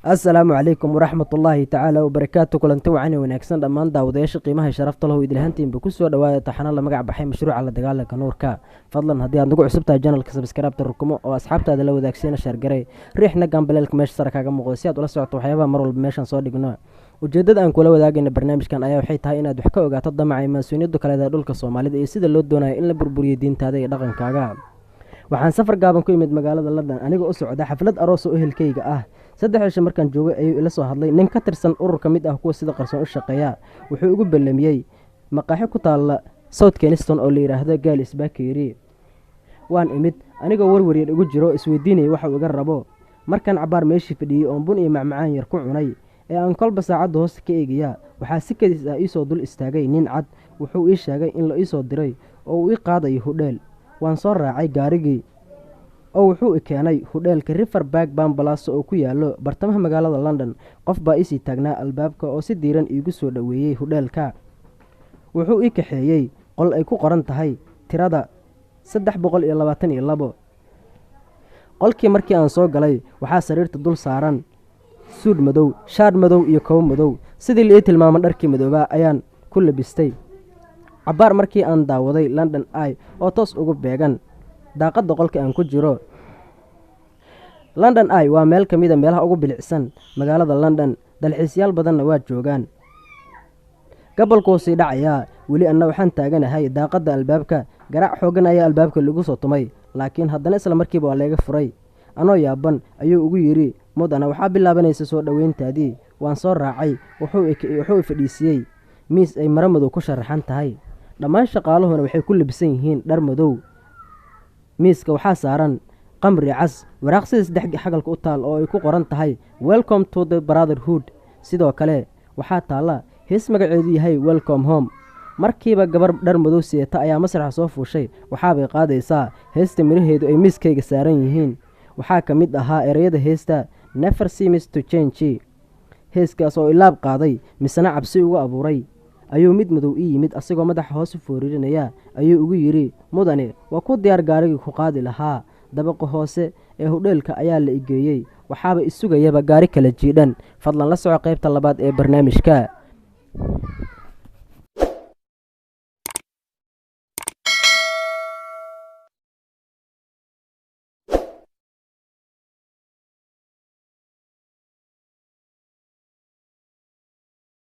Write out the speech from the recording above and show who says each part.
Speaker 1: Asalaamu calaykum waraxmatullaahi tacaala wabarakaatu. Kulanti wacan wanaagsan dhammaan daawadayaasha qiimaha sharafta lahu, idilhantiinba kusoo dhawaada taxano la magac baxay mashruuca la dagaalanka nuurka. Fadlan haddii aad nagu cusub tahay channelka, subscribe-ta rukumo oo asxaabtaada la wadaagsiina, share garee, riixna gambaleelka meesha sare kaaga muuqda si aad ula socoto waxyaabaha mar walba meeshan soo dhigno. Ujeeddada aan kula wadaagayna barnaamijkan ayaa waxay tahay inaad wax ka ogaato damaca iyo maasuuniyaddu kaleeda dhulka Soomaalida iyo sida loo doonayo in la burburiyo diintaada iyo dhaqankaaga. Waxaan safar gaaban ku imid magaalada London anigoo u socda xaflad aroos oo ehelkayga ah. 3 cisho markaan joogay ayuu ila soo hadlay nin ka tirsan urur ka mid ah kuwa sida qarsoon u shaqeeya. Wuxuu igu ballamiyey maqaaxi ku taalla South Kensington oo la yidhaahdo Giles Bakery. Waan imid anigoo warwaryar igu jiro, isweydiinaya waxa uu iga rabo. Markaan cabbaar meeshii fadhiyey oon bun iyo macmacaan yar ku cunay ee aan kolba saacadda hoosta ka eegaya, waxaa si kadis ah iisoo dul istaagay nin cad. Wuxuu ii sheegay in la iisoo diray oo uu ii qaadayo hudheel. Waan soo raacay gaarigii oo wuxuu i keenay hudheelka River Park Bambalaaso oo ku yaallo bartamaha magaalada London. Qof baa iisii taagnaa albaabka oo si diiran iigu soo dhoweeyey hudheelka. Wuxuu ii kaxeeyey qol ay ku qoran tahay tirada 322. Qolkii markii aan soo galay, waxaa sariirta dul saaran suudh madow, shaadh madow iyo kobo madow. Sidii la ii tilmaamo dharkii madoobaa ayaan ku labistay. Cabbaar markii aan daawaday London Eye oo toos ugu beegan daaqadda qolka aan ku jiro. London Eye waa meel ka mida meelaha ugu bilicsan magaalada London, dalxiisyaal badanna waa joogaan. Gabolkuu sii dhacayaa weli, anna waxaan taaganahay daaqadda albaabka. Garaac xooggan ayaa albaabka lagu soo tumay, laakiin haddana isla markiiba waa layga furay. Anoo yaaban ayuu ugu yidhi, "Mudana, waxaa bilaabanaysa soo dhoweyntaadii." Waan soo raacay. Wuxuu i fadhiisiyey miis ay maro madow ku sharaxan tahay, dhammaan shaqaaluhuna waxay ku labisan yihiin dhar madow. Miiska waxaa saaran qamri cas, waraaq sida saddex xagalka u taal oo ay ku qoran tahay "Welcome to the Brotherhood". Sidoo kale waxaa taalla hees magaceedu yahay "Welcome Home". Markiiba gabar dhar madow siata ayaa masraxa soo fuushay. Waxaabay qaadaysaa heesta miraheedu ay miiskayga saaran yihiin. Waxaa ka mid ahaa ereyada heesta "Never Seems to Change". Heeskaas oo ilaab qaaday misena cabsi ugu abuuray ayuu mid madow ii yimid. Asigoo madaxa hoos u fooririnaya ayuu ugu yidhi, "Mudane, waa ku diyaar gaarigii ku qaadi lahaa." Dabaqa hoose ee hudheelka ayaa la igeeyey. Waxaaba isugayaba gaari kala jiidhan. Fadlan la soco qaybta labaad ee barnaamijka.